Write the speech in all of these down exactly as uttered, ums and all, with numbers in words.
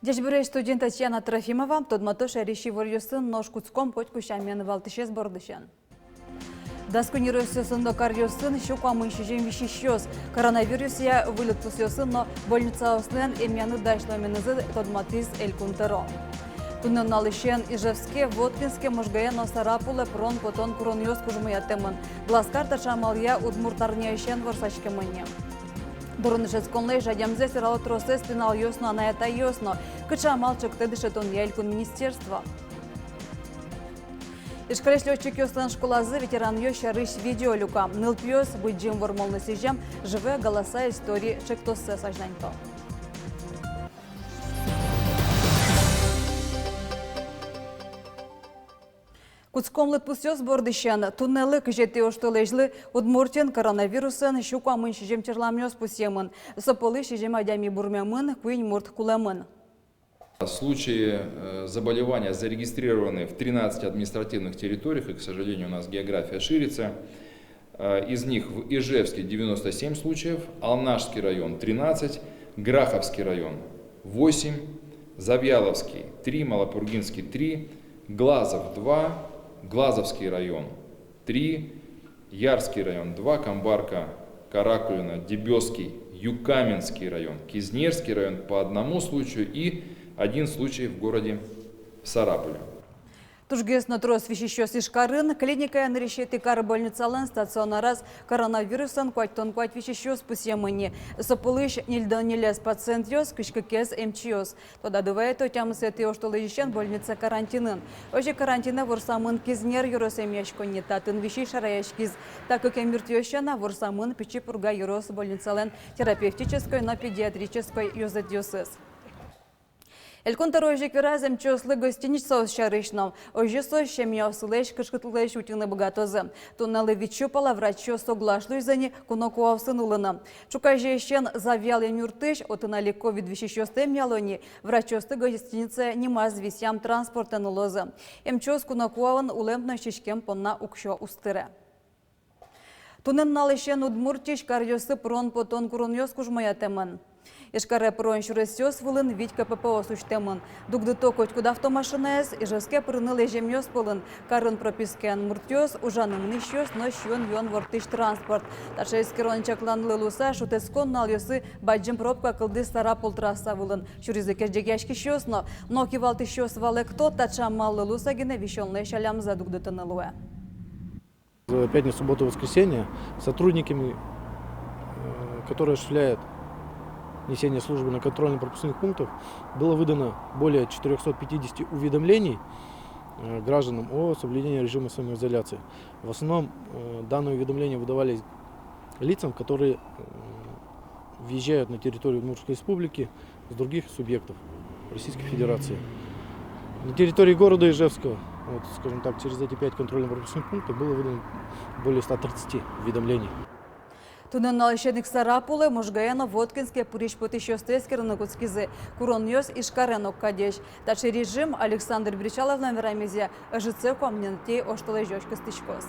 Ӟечбуресь, студиын Татьяна Трофимова. Тодмато шаерысь иворъёсын, нош кутском котьку сямен валтӥсез бордысен. Дас куинь ёросъёсын но каръёсын сю куамын сизьым висисьёс. Коронавирусъя выль лыдпусъёсын но больницаослэн эмъяны дась луэменызы тодматӥз Элькун тӧро. Туннэ нуналысен Ижевске, Воткинске, Можгае но Сарапулэ пырон-потон куронъёс кужмоятэмын. Глазкар таӵе амалъя удмурт арняысен ворсаськемын ни. Дорын дышетсконлэсь жадемзэс верало тросэз пиналъёс но, анай-атайёс но. Кыӵе амал чектэ дышетонъя элькун министерство? Ижкарысь лётчикъёслэн школазы ветеранъёс сярысь видео люка. Нылпиос Быдӟым Вормонлы сӥзем «Живые голоса истории» чектоссэс азьланьто. Кутском лыдпусъёс бордысен. Туннэлы, кызетӥ оштолэзьлы, Удмуртиын коронавирусэн сю куамын сизьым черламъёс пусъемын. Со пӧлысь сизьым адями бурмемын, куинь мурт кулэмын. Случаи, э, заболевания зарегистрированы в тринадцати административных территориях, и, к сожалению, у нас география ширится. Э, из них в Ижевске девяносто семь случаев, Алнашский район — тринадцать, Граховский район — восемь, Завьяловский — три, Малопургинский — три, Глазов — два, Глазовский район — три, Ярский район — два, Камбарка, Каракулино, Дебёсский, Юкаменский район, Кизнерский район — по одному случаю и один случай в городе Сарапуле. Тужгес но трос висисьёс Ижкарын. Клиникая нырысетӥ кар больницалэн стационараз коронавирусэн куатьтон куать висисьёс пусъемын ни. Со пӧлысь ньыльдон ньылез пациентъёс, кызь кыкез эмчиос. Тодады вайытом, тямысэтӥ оштолэзьысен больница карантинын. Озьы карантинэ ворсамын Кизнер ёрос эмъяськонни, татын висись шараяськиз. Та кык эмъюртъёс сяна ворсамын Пичи Пурга ёрос больницалэн терапевтической но педиатрической ёзэтъёсыз. Элькун тӧро озьы ик вераз эмчиослы гостиницаос сярысь но. Озьы соос семьяоссылэсь кышкытлыкъёссэс утьыны быгатозы. Туннэлы вить сю пала врачъёс соглаш луизы ни кунокуаосын улыны. Ӵуказеысен Завьял эмъюртысь, отын али ковид висисьёсты эмъяло ни, врачъёсты гостиницае нимаз висъям транспортэн улозы. Эмчиос кунокуаын улэм но сиськем понна уксё уз тыре. Туннэ нуналысен Удмуртиысь каръёсы пырон-потон куронъёс кужмоятэмын. Ижкаре пырон сюресъёс вылын вить КПП-ос усьтэмын. Дугдыто котькуд автомашинаез. Ижевске пырыны лэземъёс пӧлын карын пропискаен муртъёс, ужаны мынӥсьёс но сиён-юон ворттӥсь транспорт. Таӵе эскерон чакланлы луыса шутэтскон нуналъёсы бадӟым пробка кылдӥз Сарапул трасса вылын. Сюризы кезьытъяськисьёс но. Но кивалтӥсьёс валэкто, таӵе амаллы луыса гинэ висёнлэсь алямзэ дугдытыны луэ. В пятницу, субботу, воскресенье сотрудниками, э, которые осуществляют несение службы на контрольно-пропускных пунктах, было выдано более четырёхсот пятидесяти уведомлений, э, гражданам о соблюдении режима самоизоляции. В основном, э, данные уведомления выдавались лицам, которые, э, въезжают на территорию Удмуртской Республики с других субъектов Российской Федерации. На территории города Ижевска, вот, скажем так, через эти пять контрольно-пропускных пунктов было выдано более ста тридцати уведомлений. Туннэ нуналысен ик Сарапулэ, Можгае но Воткинске пырись-потӥсьёсты эскерыны кутскизы. Куронъёс Ижкаре но кадесь. Таӵе режим, Александр Бречаловлэн верамезъя, ӧжытсэ куамынэтӥ оштолэзёзь кыстӥськоз.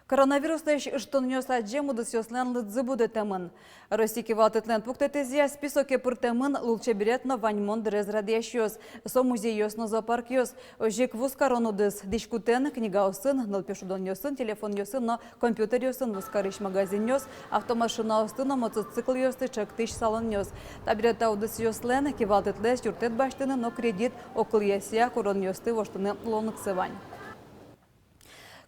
Коронавируслэсь ыштонъёс адӟем удысъёслэн лыдзы будэтэмын. Россия кивалтэтлэн пуктэтэзъя, списоке пыртэмын лулчеберет но ваньмон дырез радъясьёс, со музейёс но зоопаркъёс. Озьы ик вузкарон удыс: дӥськутэн, книгаосын, нылпи шудонъёсын, телефонъёсын но компьютеръёсын вузкарись магазинъёс, автомашинаосты но мотоциклъёсты чектӥсь салонъёс. Табере та удысъёслэн кивалтэтлэсь юрттэт басьтыны но кредит огкылъёсъя куронъёсты воштыны луонлыксы вань.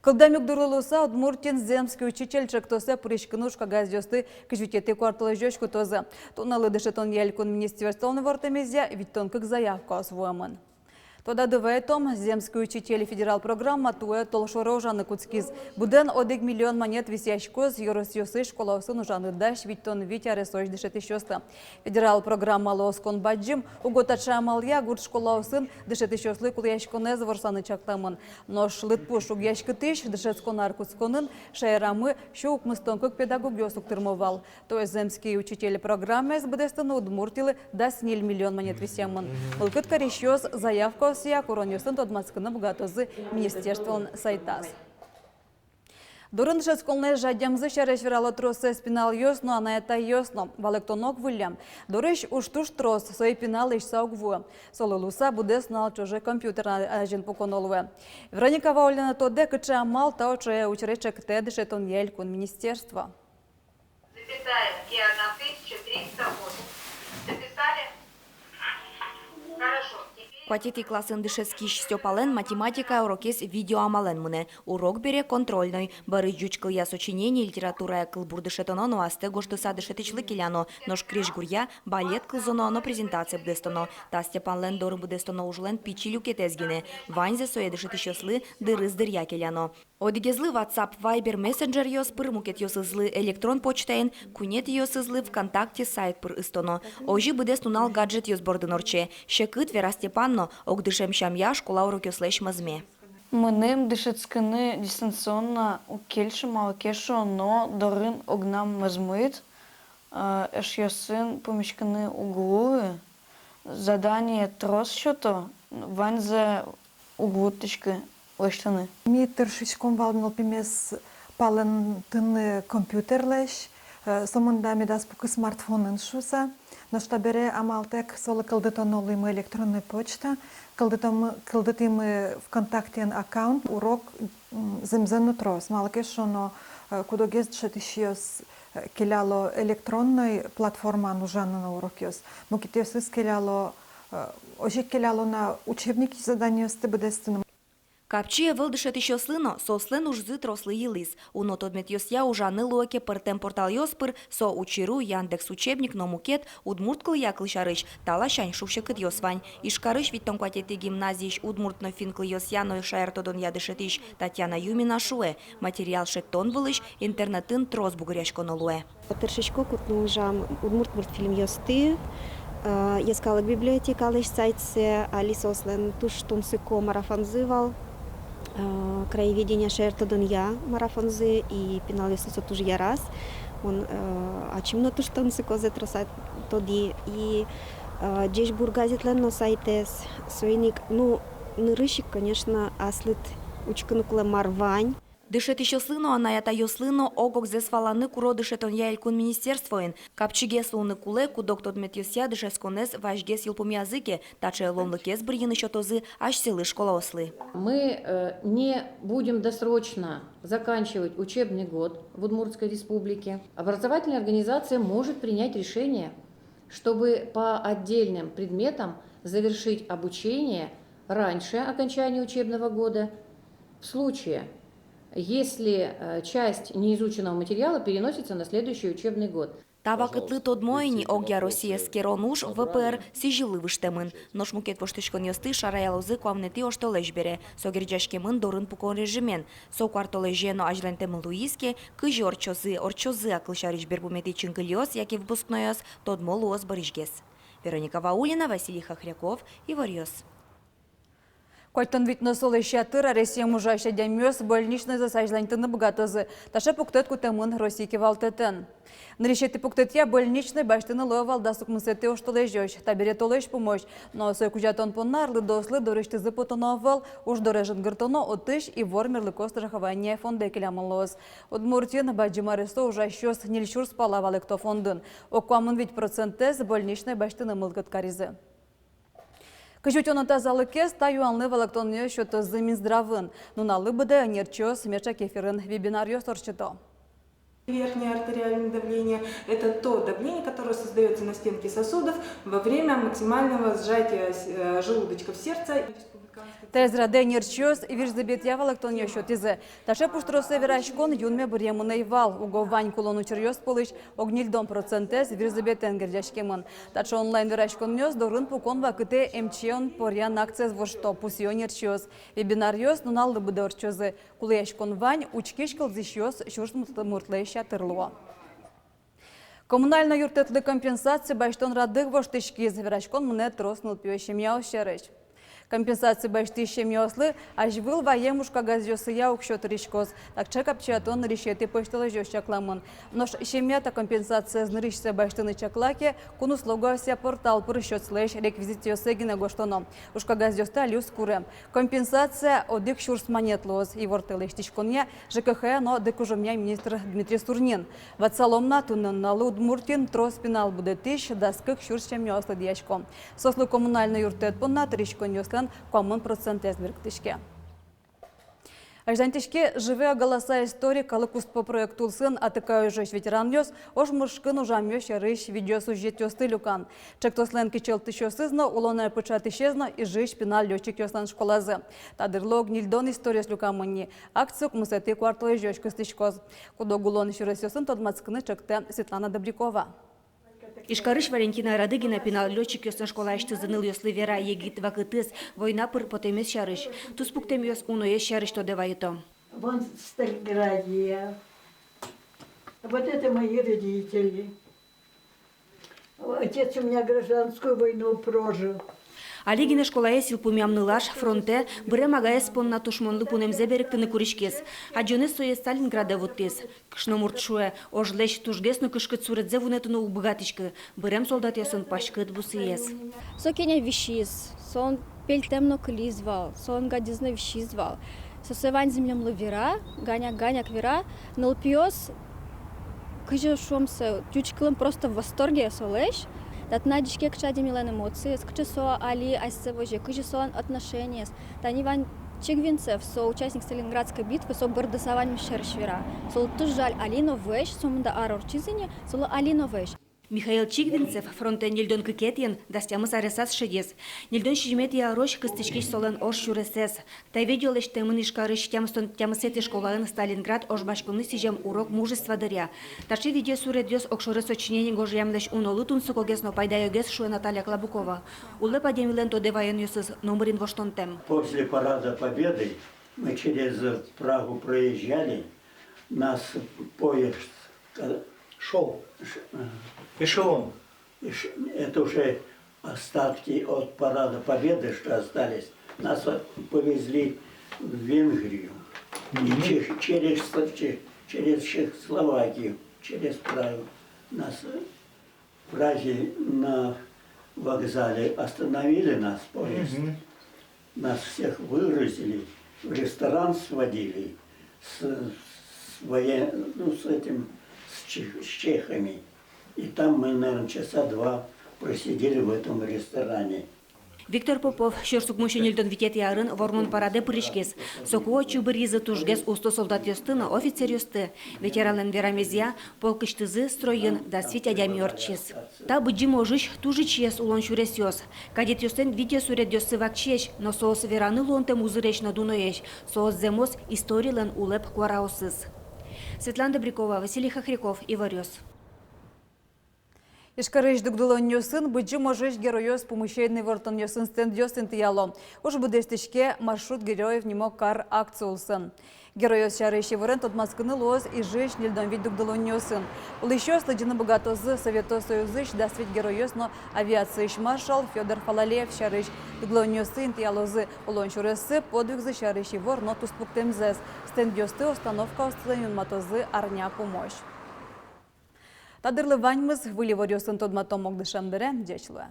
Кылдэм югдурлы луыса, Удмуртиын «Земский учитель» чектосэ пыриськыны уж кагазъёсты кызь витетӥ куартолэзёзь кутозы. Туннэлы дышетонъя элькун министерстволэн ивортэмезъя, витьтон кык заявкаос вуэмын. Тодады вайытом, «Земский учитель» федерал программа туэ толшоре ужаны кутскиз. Быдэн одӥг миллион манет висъяськоз ёросъёсысь школаосын ужаны дась витьтон вить аресозь дышетӥсьёслы. Федерал программалы оскон бадӟым, уго таӵе амалъя гурт школаосын дышетӥсьёслы кулэяськонэз ворсаны чакламын. Нош лыдпус шугъяськытӥсь: дышетскон ар кутсконын шаерамы сю укмыстон кык педагогъёс уг тырмо вал. Туэ «Земский учитель» программаез быдэстыны Удмуртилы дас ньыль миллион манет висъямын. Мылкыд карисьёс заявкаосъя куронъёсын тодматскыны быгатозы министерстволэн сайтаз. Дорын дышетсконлэсь жадемзы сярысь верало тросэз пиналъёс но, анай-атайёс но. Валэктон ик выллем: дорысь уж туж трос, сое пиналлы ишса уг вуы. Солы луыса быдэс нунал ӵоже компьютер азьын пуконо луэ. Вероника Ваулина тодэ, кыӵе амал та ӵоже учыре ӵектэ дышетонъя элькун министерство. Запятая, и одна тысяча триста восемь. Записали? Хорошо. Теперь... Куатетӥ классын дышетскись Стёпалэн математика урокез видео амалэн мынэ. Урок бере контрольной. Бӧрысь ӟуч кылъя сочинение, литературая кылбур дышетоно но астэ гожтыса дышетӥсьлы келяно. Нош крезьгуръя балет кылзоно но презентация быдэстоно. Та Степанлэн дорын быдэстоно ужлэн пичи люкетэз гинэ. Ваньзэ сое дышетӥсьёслы дырыз дыръя келяно. Одӥгезлы WhatsApp, Viber мессенджеръёс пыр, мукетъёсызлы электрон почтаен, куинетӥосызлы ВКонтакте сайт пыр ыстоно. Озьы быдэс нунал гаджетъёс бордын ортче. Секыт, вера Степан но, огдышем сямъя школа урокъёслэсь мӧзме. Мыным дышетскыны дистанционно уг кельшы, малы ке шуоно, дорын огнам мӧзмыт, э, эшъёсын пумиськыны уг луы, задание трос сёто, ваньзэ уг вуттӥськы лэсьтыны. Ми тыршиськом вал нылпимес палэнтыны компьютерлэсь, э, сомында медаз пукы смартфонын шуыса. Нош табере амалтэк солы кылдытоно луимы электронной почта, кылдытомы, кылдытӥмы ВКонтактеын аккаунт. Урок, м, зэмзэ но трос, малы ке шуоно, э, кудогез дышетӥсьёс, э, келяло электронной платформаын ужаны на урокъёс, мукетъёсыз келяло, э, озьы ик келяло на учебник заданиосты быдэстыны. Капчи ӧвӧл дышетӥсьёслы но, соослэн ужзы трослы йылӥз. Уно тодметъёсъя ужаны луэ ке пӧртэм порталъёс пыр, со Учи.ру, Яндекс Учебник но мукет, удмурт кылъя кылсярысь, та ласянь шуг-секытъёс вань. Ижкарысь витьтон куатетӥ гимназиысь удмурт но финн кылъёсъя но шаертодонъя дышетӥсь Татьяна Юмина шуэ, материал шедьтон вылысь интернетын трос бугыръяськоно луэ. Тыршисько кутны ужам удмурт мультфильмъёсты, э, йӧскалык библиотекалэсь сайтсэ, али соослэн туж тунсыко марафонзы вал, э, краеведения шаертодонъя марафонзы, и пиналъёслы со туж яраз. Мон, э, ачим но туж тунсыко, зэ трос тодӥ. И, э, «Ӟечбур» газетлэн но сайтэз, соин ик, ну, нырысь ик, конечно, аслыд учкыны кулэ, мар вань. Дышетӥсьёслы но, анай-атайёслы но ог-огзэс валаны куро дышетонъя элькун министерствоын. Капчигес луыны кулэ, куд-ог тодметъёсъя дышетсконэз вазьгес йылпумъязы ке, таӵе луонлыкез бырйыны сётозы асьсэлы школаослы. Мы, э, не будем досрочно заканчивать учебный год в Удмуртской Республике. Образовательная организация может принять решение, чтобы по отдельным предметам завершить обучение раньше окончания учебного года, в случае, если, э, часть неизученного материала переносится на следующий учебный год. Та вакытлы тодмо ини, огъя Россия эскерон уж ВПР сӥзьыллы выжтэмын. Нош мукет воштӥськонъёсты шараялозы куамынэтӥ оштолэзь бере. Со герӟаськемын дорын пукон режимен. Со куартолэзе но азьлантэмын луиз ке, кызьы ортчозы, ортчозы-а кылсярысь берпуметӥ чинкылиос яке выпускнойёс, тодмо луоз бӧрысьгес. Вероника Ваулина, Василий Хохряков, «Иворъёс». Куатьтон вить но солэсь ятыр аресъем ужась адямиос больничнойзэс азьлантыны быгатозы. Таӵе пуктэт кутэмын Россия кивалтэтэн. Нырысетӥ пуктэтъя больничной басьтыны луэ вал дас укмысэтӥ оштолэзёзь, табере толэзь пумозь. Но сое кузятон понна арлыдоослы дорысьтызы потоно ӧвӧл, уж доре жингыртоно, отысь ивор мерлыко страхование фондэ келямын луоз. Удмуртиын бадӟым аресо ужасьёс ньыль сюрс пала валэкто фондын. Ог куамын вить процентэз больничной басьтыны мылкыд каризы. Кызьы утёно тазалыкез, та юанлы валэктонъёс сётозы Минздравын. Нуналлы быдэ ӧнерчиос меӵак эфирын вебинаръёс ортчыто. Верхнее артериальное давление — это то давление, которое создаётся на стенке сосудов во время максимального сжатия с-, э, желудочка в сердце. Таиз радэ ӧнерчиос вирзӥбетъя валэктонъёс сётӥзы. Таӵе пуштросэ вераськон юнме быръемын ӧй вал. Уго вань кулон учыръёс пӧлысь ог ньыльдон процентэз вирзӥбетэн герӟаськемын. Таӵе онлайн вераськонъёс дорын пукон вакытэ эмчиен поръян акциез вошто, пусъё ӧнерчиос. Вебинаръёс нуналлы быдэ ортчозы. Кулэяськон вань, учкись-кылзӥсьёс сюрс мурт-, муртлэсь ятыр луо. Коммунальной юрттэтлы компенсация басьтон радыг воштӥськиз. Вераськон мынэ трос нылпиё семьяос сярысь. Компенсация басьтӥсь семьяослы азьвыл ваем ужкагазъёсъя уксё тыриськоз. Таӵе капчиятон нырысетӥ пӧсьтолэзёзь чакламын. Нош семья та компенсациез нырысьсэ басьтыны чакла ке, кун услугаосъя портал пыр счётсылэсь реквизитъёссэ гинэ гожтоно. Ужкагазъёсты али уз куре. Компенсация одӥг сюрс манет луоз. Ивортэ лэсьтӥськонъя ЖКХ но дыкужымъя министр Дмитрий Сурнин. Ватсалом на, туннэ нуналлы Удмуртиын трос пинал будэтӥсь дас кык сюрс семьяос лыдъясько. Соослы коммунальной юрттэт понна тыриськонъёслэн куамын процентэз берыктӥське. Азьланьтӥське «Живые голоса истории» калык куспо проект улсын. Атыкай ожысь ветеранъёс ож мышкын ужамъёс сярысь видеосюжетъёсты люкам. Ӵектослэн кичӧлтӥсьёсыз но, улонэ пыӵатӥсез но Ижысь пинал лётчикъёслэн школазы. Та дырлы ог ньыльдон историос люкамын ни. Акция укмысэтӥ куартолэзёзь кыстӥськоз. Куд-ог улон сюресъёсын тодматскыны ӵектэ Светлана Добрякова. Ижкарысь Валентина Радыгина пинал лётчикъёслэн школаысьтызы нылъёслы вера егит вакытэз, война пыр потэмез сярысь. Туспуктэмъёс уноез сярысь тодэ вайыто. Вон Сталинградия. Вот это мои родители. Отец у меня гражданскую войну прожил. Али гинэ школаез йылпумъям нылаш фронтэ, бырем агаез понна тушмонлы пунэмзэ берыктыны куриськиз. Адӟонэз сое Сталинградэ вуттӥз. Кышномурт шуэ, ожлэсь тужгес но кышкыт суредзэ вунэтыны уг быгатӥськы, бырем солдатъёсын паськыт бусыез. Со кӧня висиз, солэн пельтэм но кылиз вал, солэн гадез но висиз вал. Со сое ваньзэ милемлы вера, ганяк-ганяк вера. Нылпиос, кызьы шуом, со ӟуч кылын просто в восторге солэсь. Татын адӟиське, кыӵе адямилэн эмоциез, кыӵе со али асьсэ возе, кызьы солэн отношениез. Тани вань Чигвинцев, со участник Сталинградской битвы, со бӧрдыса ваньмыз сярысь вера. Солы туж жаль, али но вӧсь, сомында ар ортчиз ини, солы али но вӧсь. Михаил Чигвинцев фронтэ ньыльдон кыкетӥын дас тямыс аресаз шедиз. Ньыльдон сизьыметӥ арозь кыстӥськиз солэн ож сюресэз. Та видео лэсьтэмын Ижкарысь тямыстон тямысэтӥ школаын Сталинград ожмаськонлы сӥзем урок мужества дыръя. Таӵе видеосуредъёс огшоры сочинение гожъямлэсь унолы тунсыкогес но пайдаёгес, шуэ Наталья Клабукова. Улэп адямилэн тодэ ваёнъёсыз номырин воштонтэм. После Парада Победы мы через Прагу проезжали, нас поезд, э, шёл. Ш-, э, эшелон. Эш-, это уже остатки от Парада Победы, что остались. Нас, э, повезли в Венгрию. И Мгм. Чех-, через, Чех-, через Чехословакию, через Прагу. Нас, э, в Праге на вокзале остановили нас, поезд. Мгм. Нас всех выгрузили, в ресторан сводили с, с воен-, ну, с этим, с чех-, с чехами. И там мы, наверное, часа два просидели в этом ресторане. Виктор Попов сюрс укмыссю ньыльдон витетӥ арын Вормон парадэ пыриськиз. Соку отчы быръизы тужгес усто солдатъёсты но офицеръёсты. Ветеранлэн верамезъя, полкысьтызы стройын дас вить адями ортчиз. Та Быдӟым ожысь туж ичиез улон сюресъёс. Кадетъёслэн видеосуредъёссы вакчиесь, но соос вераны луонтэм узыресь но дуноесь. Соос зэмос историлэн улэп куараосыз. Светлана Добрякова, Василий Хохряков, Иворъёс. Ижкарысь дугдылонъёсын Быдӟым ожысь геройёс пумысен ивортонъёсын стендъёс интыяло. Уж быдэстӥське «Маршрут героев» нимо кар акция улсын. Геройёс сярысь иворен тодматскыны луоз Ижысь ньыльдон вить дугдылонъёсын. Улӥсьёс лыдӟыны быгатозы Совето Союзысь дас вить геройёс но авиациысь маршал Фёдор Фалалеев сярысь. Дугдылонъёсы интыялозы улон сюрессы, подвигзы сярысь ивор но туспуктэмзэс. Стендъёсты остановкаостылэн юнматозы арня пумозь. Та дырлы ваньмыз. Выль иворъёсын тодматом ук дышем дыре. Ӟеч луэ.